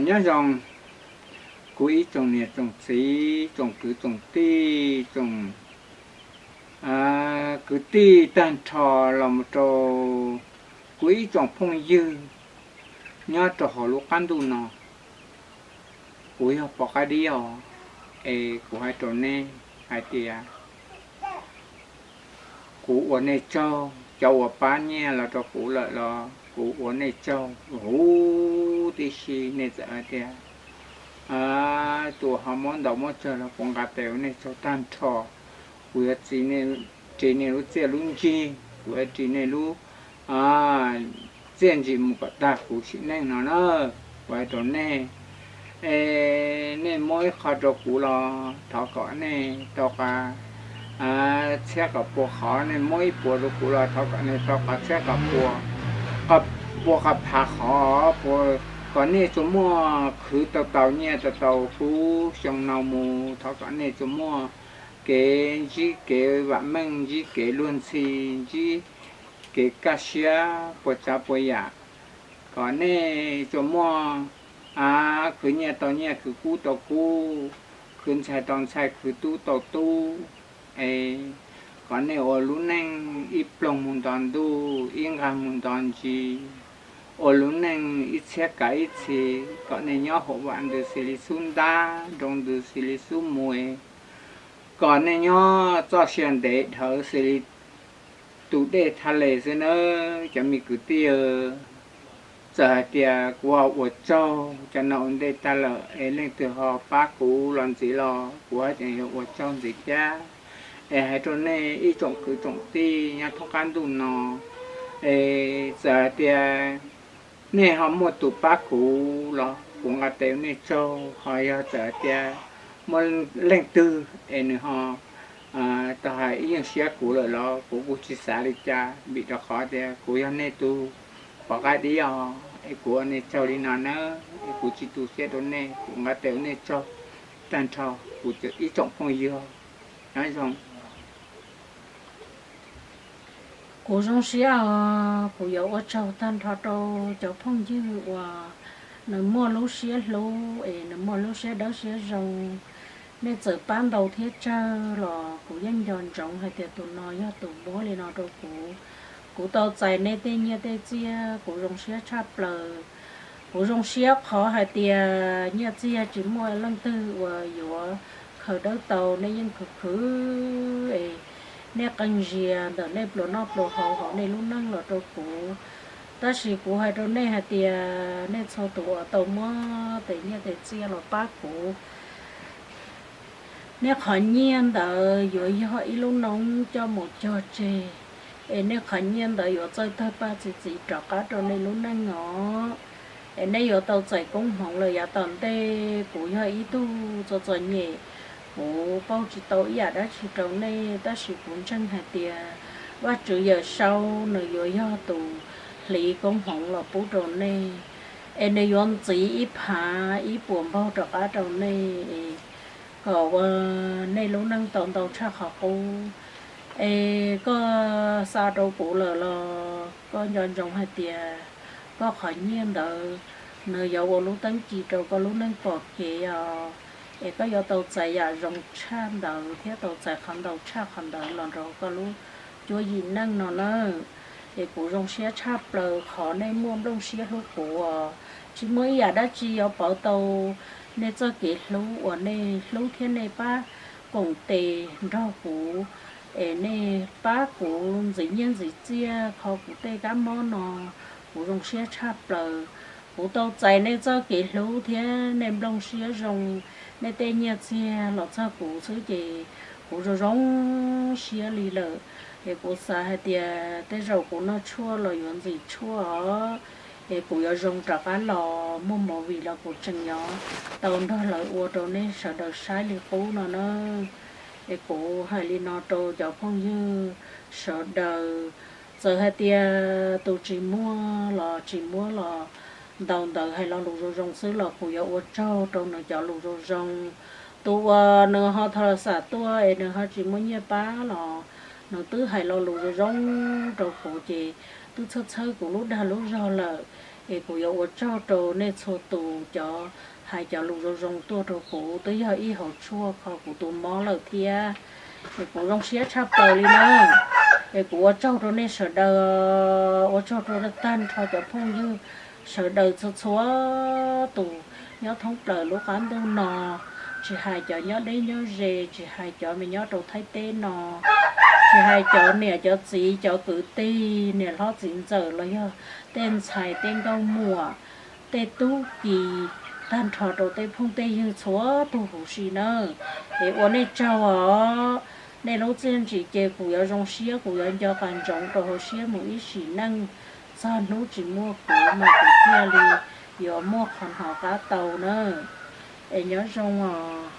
Nyob zoo kuv ib tsoom niam tsoom txiv, tsoom kwv tsoom tij, tsoom kwv tij tag nrho los mus rau kuv ib tsoom phooj ywg nyob rau hauv lub qab ntuj no. Kuv yog Pov Qaib Dib os, es kuv hais rau nej hais tias kuv ua nej tsaug, cov uas pab nyiaj los rau kuv lawm los kuv ua nej tsaug huv tib si. Nej txawm hais tias tus uas ho muab ntau muab tsawg los kuv nqa tes ua nej tsaug tag nrho. Kuv yuav ris nej lub txiaj lub ntsig, kuv yuav ris nej lub txiaj ntsim mus kom tag kuv sim neej no na. Kuv hais rau nej, es nej muab ib qho rau kuv los thov kom nej tau qas txhiab qas pua qhov, nej muab ib puas rau kuv los thov kom nej tau qas txhiab qas pua, qas pua qas phav qhov, kom nej tsuas muaj khwv tau tau nyiaj tau tau kub xyoo no mus, thov kom nej tsuas muaj kev ntsib kev vam meej, ntsib kev luag ntxhi, ntsib kev kaj siab puas tsav puas yam, kom nej tsuas muaj khwv nyiaj tau nyiaj, khwv kub tau kub, khwv ntxhais tau ntxhais, khwv tub tau tub, es kom nej ua lub neej ib ploog mus nto ntuj, ib nqag mus nto ntsis, ua lub neej ib txhiab kav ib txhis, kom nej nyob huam vam ntws xws li xub ntab, nroo ntws xws li xub muv, kom nej nyob txoj sia ntev dhawv xws li tus dej thaj les xwb nawb cov me kwv tij. Txawm hais tias kuv ho ua tsaug cov no ua ntej tag lawm es leej twg ho pab kuv los ntxiv los kuv haj tseem yuav ua tsaug ntxiv thiab. Es hais rau nej ib tsoom kwv tsoom tij nyob thoob qab ntuj no, es txawm hais tias nej ho muaj tus pab kuv los kuv nqa tes ua nej tsaug, ho yog txawm hais tias muaj leej twg es nws ho tau hais ib yeej siab kuv lawm los kuv kuj tsis xav li cas, vim rau qhov tias kuv yog nej tus Pov Qaib Dib os, es kuv ua nej tsaug li no nawb, es kuv tsis tu siab rau nej, kuv nqa tes ua nej tsaug tag nrho kuv ib tsoom phooj ywg. Nyob zoo. Kuv zoo siab os, kuv yuav ua tsaug tag nrho rau cov phooj ywg uas nws muaj lub siab hlub es nws muaj lub siab dawb siab zoo. Nej txawm pab ntau thiab tsawg los kuv yeej nco ntsoov hais tias tus no yog tus muab li no rau kuv. Kuv tau txais nej tej nyiaj tej txiaj kuv zoo siab tshaj plaws. Kuv zoo siab qhov hais tias nyiaj txiag tsis muaj leej twg uas yuav khaws dawb tau, nej yeej khwv khwv es nej qee zias ntawm nej pluas noj pluas haus hauv nej lub neej los rau kuv. Tab sis kuv hais rau nej hais tias nej txhua tus uas tau muab tes nyiaj tes txiaj los pab kuv, nej qhov nyiaj ntawd yuav yog ib lub noob coj mus cog tseg, es nej qhov nyiaj ntawd yuav txawj tawg paj txi txiv rov qab rau nej lub neej os. Es nej yuav tau txais koob hmoov lawm yav tom ntej. Kuv yog ib tug txom txom nyem, kuv pauj tsis tau ib yam dab tsi rau nej, tab sis kuv ntseeg hais tias Vajtswv Yawmsaub nws yuav yog tus hliv koob hmoov los pub rau nej, es nws yuav ntxiv ib phav ib puas npaug rov qab rau nej, es kom ua nej lub neej tau ntau tshaj qhov qub. Es koj xa rau kuv lawm los koj nco ntsoov hais tias koj qhov nyiaj ntawd nws yuav ua lub teeb ci rau koj lub neej pom kev os. Es koj yuav tau txais yam zoo tshaj ntawd thiab tau txais qhov ntau tshaj qhov ntawd los rau koj lub cuab yim neej no na. Es kuv zoo siab tshaj plaws qhov nej muaj nplooj siab hlub kuv os. Tsis muaj ib yam dab tsi yuav pauv tau nej txoj kev hlub uas nej hlub thiab nej pab koom tes nrog kuv, es nej pab kuv ntxiv nyiaj ntxiv txiaj kho kuv tej kab mob no. Kuv zoo siab tshaj plaws. Kuv tau txais nej txoj kev hlub thiab nej nplooj siab zoo, nej tej nyiaj txiag los txog kuv xwb ces kuv zoo zoo siab li lawm. Es kuv xav hais tias tej zaum kuv noj tshuaj los yuav ntxim tshuaj os, es kuv yuav zoo rov qab los muaj movie los kuv tseem yuav tau nrog lawv ua rau nej sawv daws saib li qub no na. Es kuv hais li no rau cov phooj ywg sawv daws, txawm hais tias tus tsis muaj los tsis muab los ntau ntawd hais lo lus zoo zoo xwb los kuv yuav ua tsaug rau nws cov lus zoo zoo. Tus uas nws ho tho xam tuaj es nws ho tsis muaj nyiaj pab los nws twb hais lo lus zoo zoo rau kuv ces twb txhawb txhawb kuv lub dag lub zog lawm. Es kuv yuav ua tsaug rau nej txhua tus cov hais cov lus zoo zoo tuaj rau kuv, twb yog ib hauv tshuaj kho kuv tus mob lawm thiab. Es kuv zoo siab tshaj plaws li na. Es kuv ua tsaug rau nej sawv daws, ua tsaug rau tag nrho cov phooj ywg sawv daws txhua txhua tus nyob thoob plaws lub qab ntuj no, tsis hais cov nyob deb nyob ze, tsis hais cov me nyob rau Thaib teb no, tsis hais cov niam cov txiv cov kwv tij niam hlob txiv ntxawm los yog tej ntxhais tej nkauj muam, tej tub ki, tag nrho rau tej phooj tej ywg txhua tus huv si nawb. Es ua nej tsaug os, nej lub txiaj ntsim ces kuv yuav zoo siab, kuv yuav nco qab ntsoov rau hauv siab mus ib sim neej, txog hnub tsis muaj kuv mas kuv thiaj li yuav muaj qhov hnov qab tau nawb. Es nyob zoo os.